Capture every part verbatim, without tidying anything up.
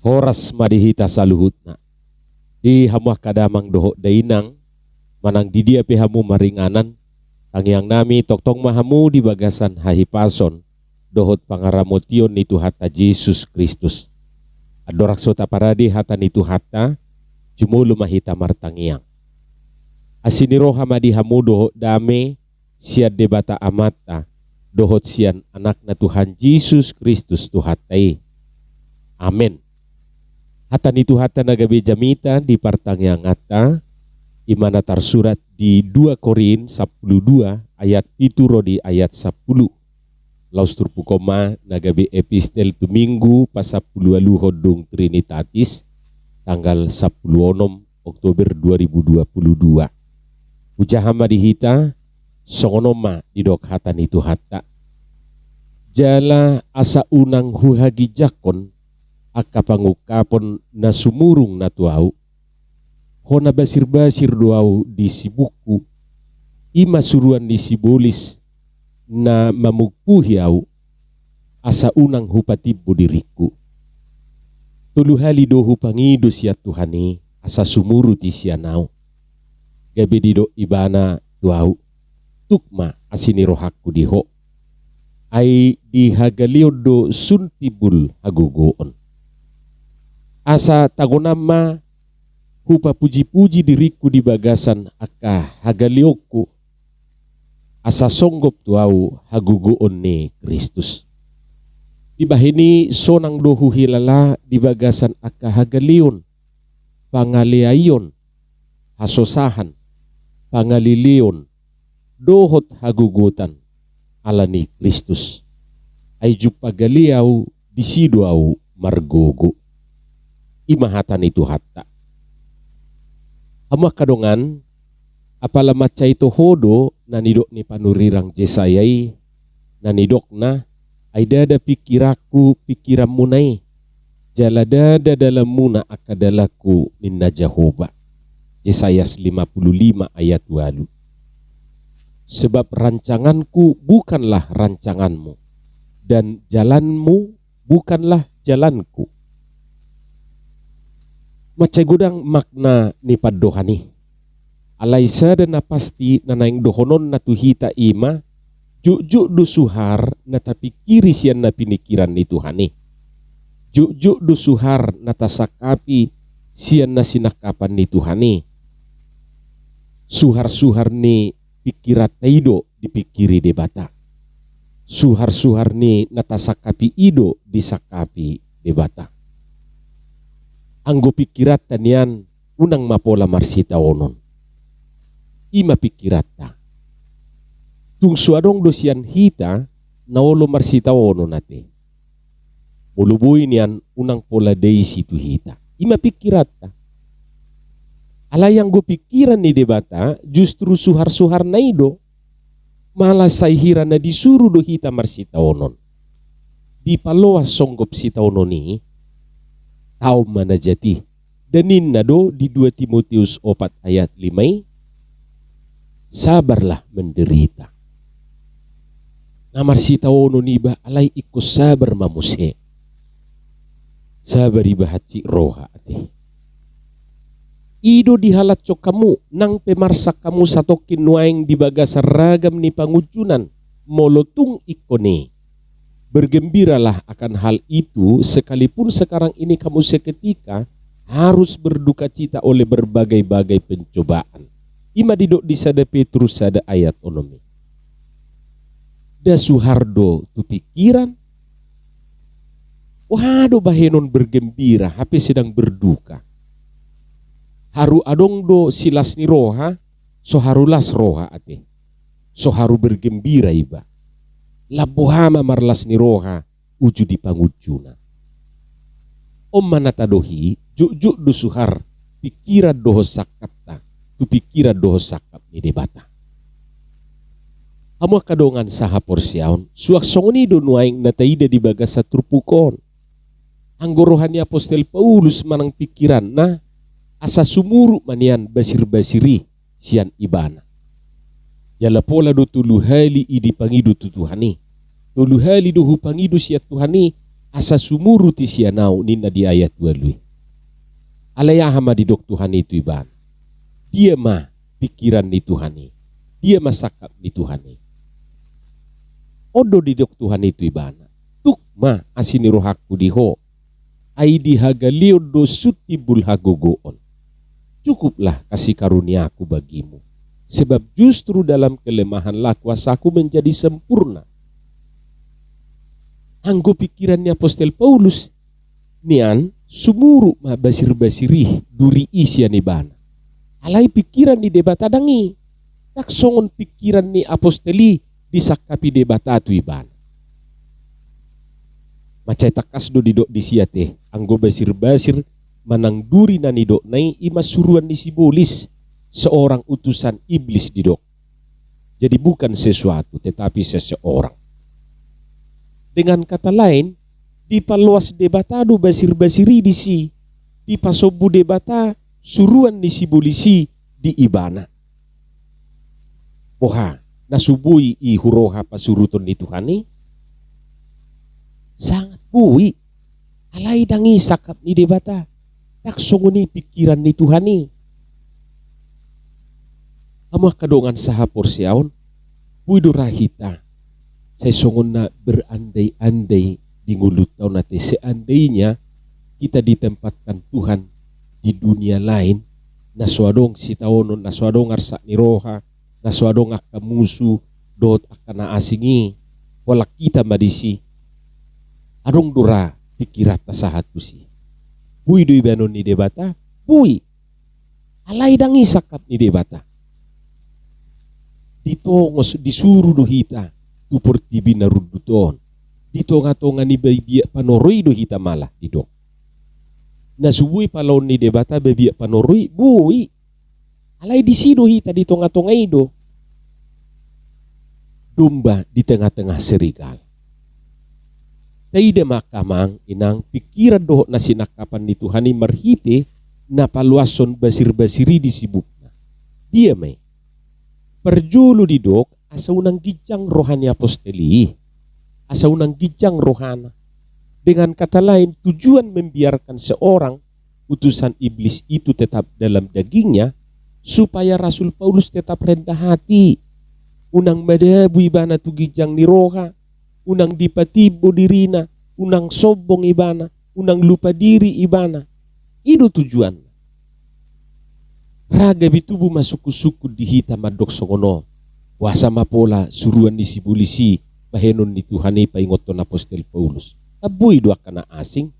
Horas ma di hita saluhutna. Di hamu angka damang dohot dainang, manang di dia pe hamu maringanan, tangiang nami tongtong ma hamu di bagasan hahipason dohot pangaramotion ni Tuhanta Jesus Kristus. Andorang so taparade hata ni Tuhanta, jumolo ma hita martangiang. Asi ni roha ma di hamu dohot dame, sian Debata Amanta, dohot sian Anakna Tuhan Jesus Kristus Tuhanta i. Amen. Hata ni Tuhanta na gabe jamita di partangianganta, i ma na tarsurat di dua Korint sampulu dua ayat pitu ro di ayat sampulu. Laos turpuk on ma na gabe epistel tu Minggu pasampuluualuhon dung Trinitatis, tanggal sampulu onom Oktober dua ribu dua puluh dua. Hujaha ma di hita, songon on ma didok hata ni Tuhanta. Jala asa unang huhaginjangkon angka pangungkapon na sumurung na tu ahu. Hona basirbasir do ahu di sibukku, i ma suruan ni sibolis na mamungkuhi ahu, asa unang hupatimbo diringku. Tolu hali do hupangido sian Tuhan i, asa sumurut i sian ahu. Gabe didok ibana tu ahu, tuk ma asi ni rohangku di ho. Ai di hagaleon do sun timbul hagogoon. Asa tagonan ma hupapujipuji diringku di bagasan angka hagaleonku, asa songgop tu ahu hagogoon ni Kristus. Dibahen i sonang do huhilala di bagasan angka hagaleon, pangaleaion, hasosahan, pangaleleon, dohot hagogotan ala ni Kristus. Ai jumpang gale ahu, disi do ahu margogo. I ma hata ni Tuhanta. Hamu angka dongan, apala mansai toho do na nidok ni panurirang Jesaya i, na nidokna, ai ndada pingkiranku pingkiranmuna i, jala ndada dalanmuna angka dalanku ninna Jahowa. Jesaya lima puluh lima ayat ualu. Sebab rancanganku bukanlah rancanganmu, dan jalanmu bukanlah jalanku. Mansai godang makna ni pandohan i. Alai sada na pasti na naeng dohononna tu hita i ma, jotjot do suhar na tapingkiri sian na pinikiran ni Tuhan i. Jotjot do suhar na tasangkapi sian na sinangkapan ni Tuhan i. Suharsuhar ni pingkiranta i do dipingkiri Debata. Suharsuhar ni na tasangkapi i do disangkapi Debata. Anggo pingkiranta nian, unang ma pola marsitaonon. I ma pingkiranta. Tung so adong do sian hita na olo marsitaonon ate. Molo boi nian, unang pola diisi tu hita. I ma pingkiranta. Alai anggo pingkiran ni Debata justru suharsuharna i do. Malah sai hira na disuru do hita marsitaonon. Dipaloas songgop sitaonon i, taon ma na jat i. Daninna do di dua Timoteus opat ayat lima i, sabarlah menderita. Na marsitaonon iba, alai ingkon sabar ma muse. Sabar iba hansit roha ate. I do dihalashon hamu, nang pe marsak hamu satongkin nuaeng di bagasan ragam ni pangunjunan, molo tung ingkon i. Bergembiralah akan hal itu, sekalipun sekarang ini kamu seketika harus berdukacita oleh berbagai-bagai pencobaan. I ma didok di sada Petrus sada ayat onom i. Nda suhar do tu pingkiran. Boha do bahenon bergembira hape sedang berduka? Haru adong do silas ni roha, so haru las roha ate. So haru bergembira iba. Lam boha ma marlas ni roha uju di pangunjunan. On ma na tadok i, jotjot do suhar pingkiran dohot sangkapta tu pingkiran dohot sangkap ni Debata. Hamu angka dongan sahaporseaon, suang songon i do nuaeng na taida di bagasan turpuk on. Anggo roha ni apostel Paulus manang pingkiranna, asa sumurut ma nian basirbasir i sian ibana. Jala pola do tolu hali i dipangido tu Tuhan i. Tolu hali do hupangido sian Tuhan i, asa sumurut i sian ahu, ninna di ayat ualu i. Alai aha ma didok Tuhan i tu ibana? Dia ma pikiran ni Tuhan i? Dia ma sangkap ni Tuhan i? On do didok Tuhan i tu ibana: Tuk ma asi ni rohangku di ho, ai di hagaleon do sun timbul hagogoon. Cukuplah kasih karuniaku bagimu, sebab justru dalam kelemahanlah kuasaku menjadi sempurna. Anggo pikiran ni apostel Paulus, nian sumurut ma basirbasir i, duri i sian ibana. Alai pikiran ni Debata ndang i. Ndang songon pikiran ni apostel i disangkapi Debata tu ibana. Mansai tangkas do didok disi ate, anggo basirbasir manang duri na nidokna i, i ma suruan ni sibolis, seorang utusan iblis didok. Jadi bukan sesuatu, tetapi seseorang. Dengan kata lain, dipaloas Debata do basirbasir i disi, dipasombu Debata suruan ni sibolis i di ibana. Boha, na so boi i huroha pasuruton ni Tuhan i? Sangat boi. Alai ndang i sangkap ni Debata. Ndang songon i pikiran ni Tuhan i. Hamu angka dongan sahaporseaon, boi do ra hita sai songon na berandai-andai di ngolunta on ate, seandainya kita ditempatkan Tuhan di dunia lain, na so adong sitaonon, na so adong arsak ni roha, na so adong angka musu dohot angka na asing i, holan hita ma disi. Adong do ra pikiranta sahat tusi? Boi do ibahenon ni Debata? Boi. Alai ndang i sangkap ni Debata. Ditongos, disuru do hita tu portibi na rundut on, di tonga-tonga ni babiat panoro i do hita malah didok. Na so boi palaon ni Debata babiat panoro i? Boi. Alai disi do hita, di tonga-tonga i do. Domba di tengah-tengah serigala. Taida ma angka amang inang pikiran dohot na sinangkapan ni Tuhan i marhite na paloashon basirbasir i di sibukna. Dia ma i? Parjolo didok asa unang ginjang roha ni apostel i, asa unang ginjang rohana. Dengan kata lain, tujuan membiarkan seorang utusan iblis itu tetap dalam dagingnya, supaya Rasul Paulus tetap rendah hati, unang madabu ibana tu ginjang ni roha, unang dipatimbo dirina, unang sombong ibana, unang lupa diri ibana. I do tujuanna. Ra gabe tubu ma sungkun-sungkun di hita mandok songon on. Boasa ma pola suruan ni sibolis i bahenon ni Tuhan i paingothon apostel Paulus? Ndang boi do angka na asing?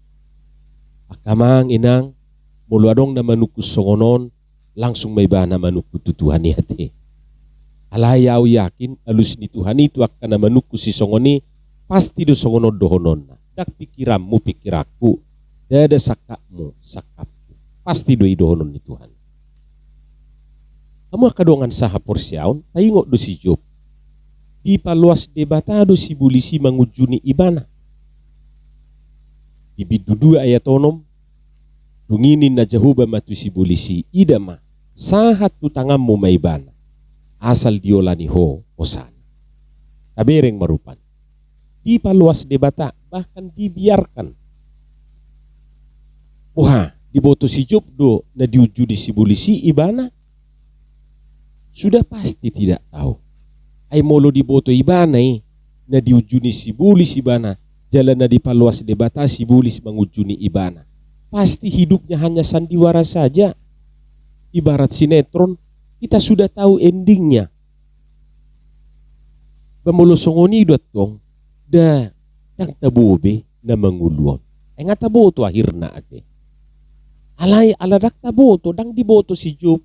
Angka amang inang, molo adong na manungkun songon on, langsung ma ibana manungkun tu Tuhan i ate. Alai ahu yakin alus ni Tuhan i tu angka na manungkun sisongon i, pasti do songon on dohononna. Ndang pikiranmu pikiranku, ndada sangkapmu sangkapku. Pasti do i dohonon ni Tuhan. Hamu angka dongan sahaporseaon, taingot do si Job. Dipaloas Debata do sibolis i mangunjuni ibana. Di bindu dua ayat onom, dung i ninna Jahowa ma tu sibolis i: Ida ma, sahat tu tanganmu ma ibana, asal diolani ho hosana. Tabereng ma rupani. Dipaloas Debata, bahkan dibiarkan. Boha, diboto si Job do na diunjuni sibolis i ibana? Sudah pasti tidak tahu. Ai molo diboto ibana i na diunjuni sibolis ibana, jala na dipaloas Debata sibolis mangunjuni ibana, pasti hidupnya hanya sandiwara saja. Ibarat sinetron, kita sudah tahu endingnya. Ba molo songon i do antong, da, ndang tabo be na mangolu on. Ai nga taboto akhirna ate. Alai ala ndang taboto, ndang diboto si Job,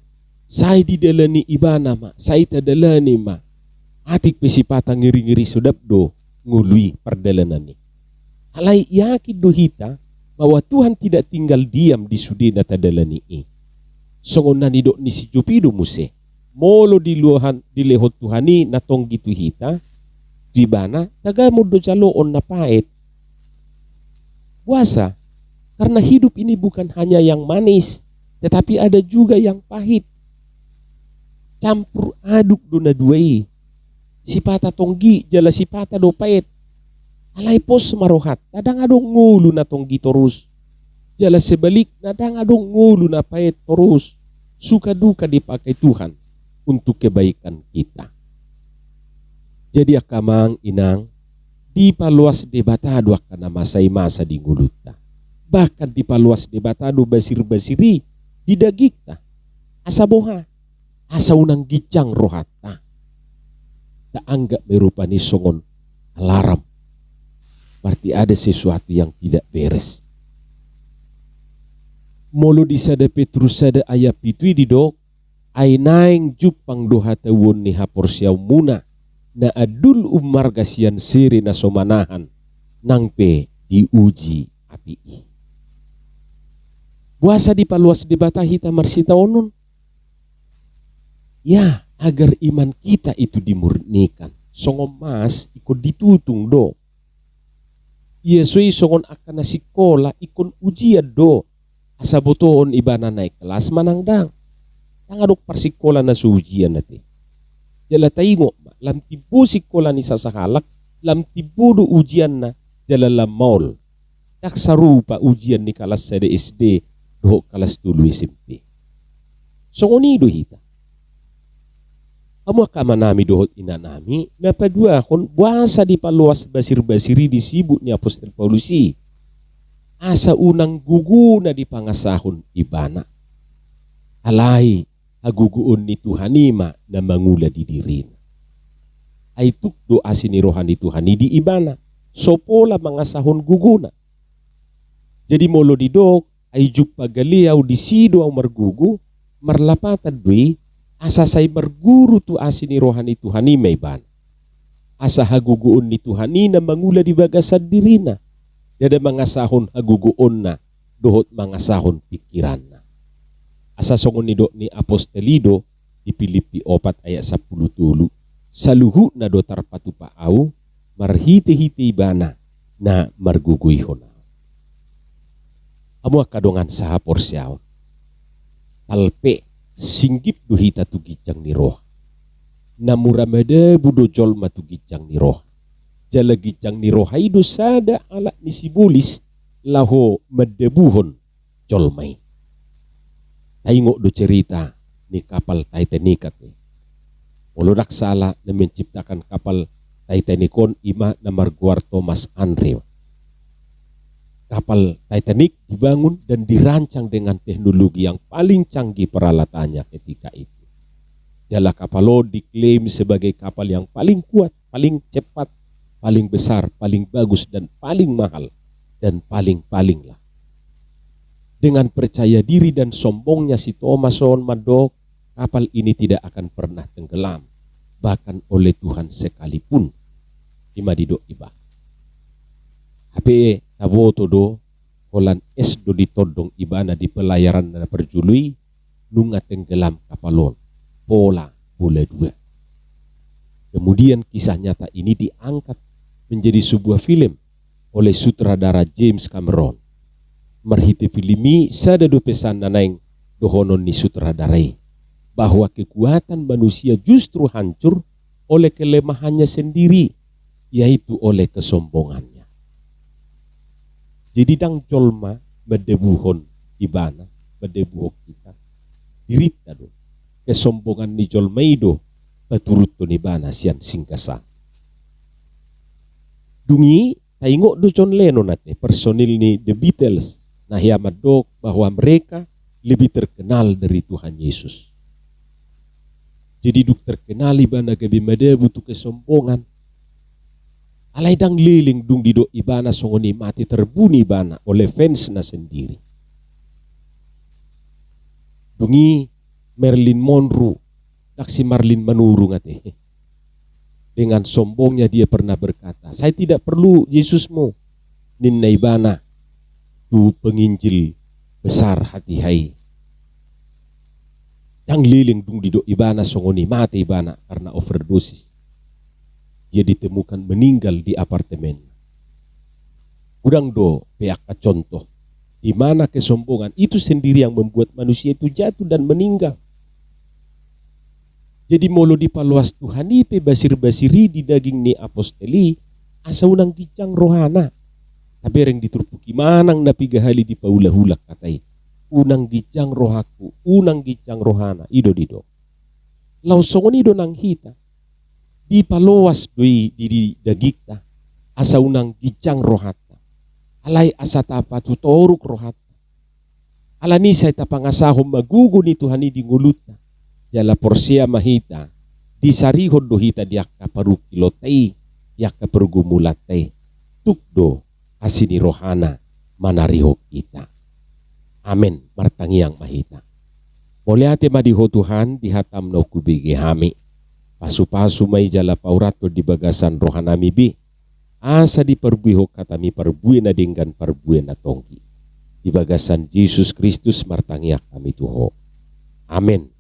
sai didalani ibana ma, sai tadalani ma. Atik pe sipata ngeri-ngeri sodap do ngolu i, pardalanan i. Alai yakin do hita bahwa Tuhan tidak tinggal diam di sude na tadalani i. Songon na nidok ni si Job i do muse. Molo diluahan, dilehon Tuhan i na tonggi tu hita, tu ibana, tagamon do jaloon na paet. Boasa? Karena hidup ini bukan hanya yang manis, tetapi ada juga yang pahit. Campur aduk do na dua i. Sipata tonggi, jala sipata do paet. Alai pos ma rohanta, ndang adong ngolu na tonggi torus. Jala sebalikna, ndang adong ngolu na paet torus. Suka duka dipakai Tuhan untuk kebaikan kita. Jadi angka amang inang, dipaloas Debata do angka na masa i masa di ngolunta. Bahkan dipaloas Debata do basir-basir i di dagingta. Asa boha? Asa unang ginjang rohanta. Taanggap ma i rupani songon alarm. Berarti ada sesuatu yang tidak beres. Molo di sada Petrus sada ayat pitu i didok, ai naeng jumpang do hatauon ni haporseaonmuna, na andul ummarga sian sere na so manahan, nang pe diuji api i. Boasa dipaloas Debata hita marsitaonon? Ya, agar iman kita itu dimurnikan. Songon mas, ingkon ditutung do. Ia so i songon angka na sikola, ingkon ujian do. Asa botoon ibana na ikhlas manang ndang. Ndang adong parsikola na so ujian ate. Jala taingot ma, lam timbo sikola ni sasahalak, lam timbo do ujianna, jala lam maol. Ndang sarupa ujian ni kalas sada S D dohot kalas tolu S M P. Songon i do hita. Hamu angka amanami dohot inanami, na paduahon, boasa dipaloas basir-basir i di sibuk ni apostel Paulus i. Asa unang gogona dipangasahon ibana. Alai hagogoon ni Tuhan i ma na mangula di dirina. Ai tuk do asi ni roha ni Tuhan i di ibana, so pola mangasahon gogona. Jadi molo didok, ai jumpang gale au, disi do au margogo, marlapatan do i, asa sai marguru tu asi ni roha ni Tuhan i ma ibana. Asa hagogoon ni Tuhan i na mangula di bagasan dirina, ndada mangasahon hagogoonna dohot mangasahon pingkiranna. Asa songon nidok ni apostel i do di Pilippi opat ayat sampulu tolu, saluhutna do tarpatupa au, marhite-hite ibana na margogoihon au. Hamu angka dongan sahaporseaon. Talpe, singgip do hita tu ginjang ni roha. Na mura madabu do jolma tu ginjang ni roha. Jala ginjang ni roha i do sada alat ni sibolis laho mandabuhon jolma i. Taingot do cerita ni kapal Titanic ate. Molo ndang sala, na menciptakan kapal Titanic on ima na margoar Thomas Andrews. Kapal Titanic dibangun dan dirancang dengan teknologi yang paling canggih peralatannya ketika itu. Jala kapal on diklaim sebagai kapal yang paling kuat, paling cepat, paling besar, paling bagus, dan paling mahal, dan paling-paling lah. Dengan percaya diri dan sombongnya si Thomas on mandok, kapal ini tidak akan pernah tenggelam, bahkan oleh Tuhan sekalipun. Ima didok ibana. Hape taboto do, holan es do ditondong ibana di pelayaranna na parjolo i, nunga tenggelam kapal on, pola bola dua. Kemudian kisah nyata ini diangkat menjadi sebuah film oleh sutradara James Cameron. Marhite film i, sada do pesan na naeng dohonon ni sutradara i, bahwa kekuatan manusia justru hancur oleh kelemahannya sendiri, yaitu oleh kesombongannya. Jadi ndang jolma mandabuhon ibana, mandabuhon hita, dirinta do. Kesombongan ni jolma i do paturuthon ibana sian singgasana. Dung i, taingot do John Lennon ate, personil ni The Beatles, na hea mandok bahwa mereka lebih terkenal dari Tuhan Yesus. Jadi dung terkenal ibana gabe madabu tu kesombongan. Alai ndang leleng dung didok ibana songon i mate terbunuh ibana oleh fansna sendiri. Dung i Marilyn Monroe, ndang si Marilyn Manurung ate. Dengan sombongnya dia pernah berkata, "Saya tidak perlu Yesusmu," ninna ibana tu penginjil besar hatiha i. Ndang leleng dung didok ibana songon i mate ibana karena overdosis. Dia ditemukan meninggal di apartemen. Godang dope angka contoh di mana kesombongan itu sendiri yang membuat manusia itu jatuh dan meninggal. Jadi molo dipaloas Tuhan i pe basir-basir i di daging ni apostel i, asa unang ginjang rohana. Tabereng di turpuk i manang na piga hali dipaulak-ulak hata i. Unang ginjang rohangku, unang ginjang rohana. I do, i do. Laos songon i do nang hita. Dipaloas do i di, di dagingta, asa unang ginjang rohanta. Alai asa tapatutoruk rohanta. Alani i sai tapangasahon ma gogo ni Tuhan i di ngolunta. Jala porsea ma hita, disarihon do hita di angka parungkilonta i, di angka pergumulanta i. Tuk do asi ni rohana manarihon hita. Amen. Martangiang ma hita. Mauliate ma di Ho Tuhan, di hataM naung hubege hami. Pasupasu ma i jala paurathon di bagasan rohanami be. Asa diparbuehon hataMi parbue na denggan, parbue na tonggi. Di bagasan Jesus Kristus martangiang hami tu Ho. Amen.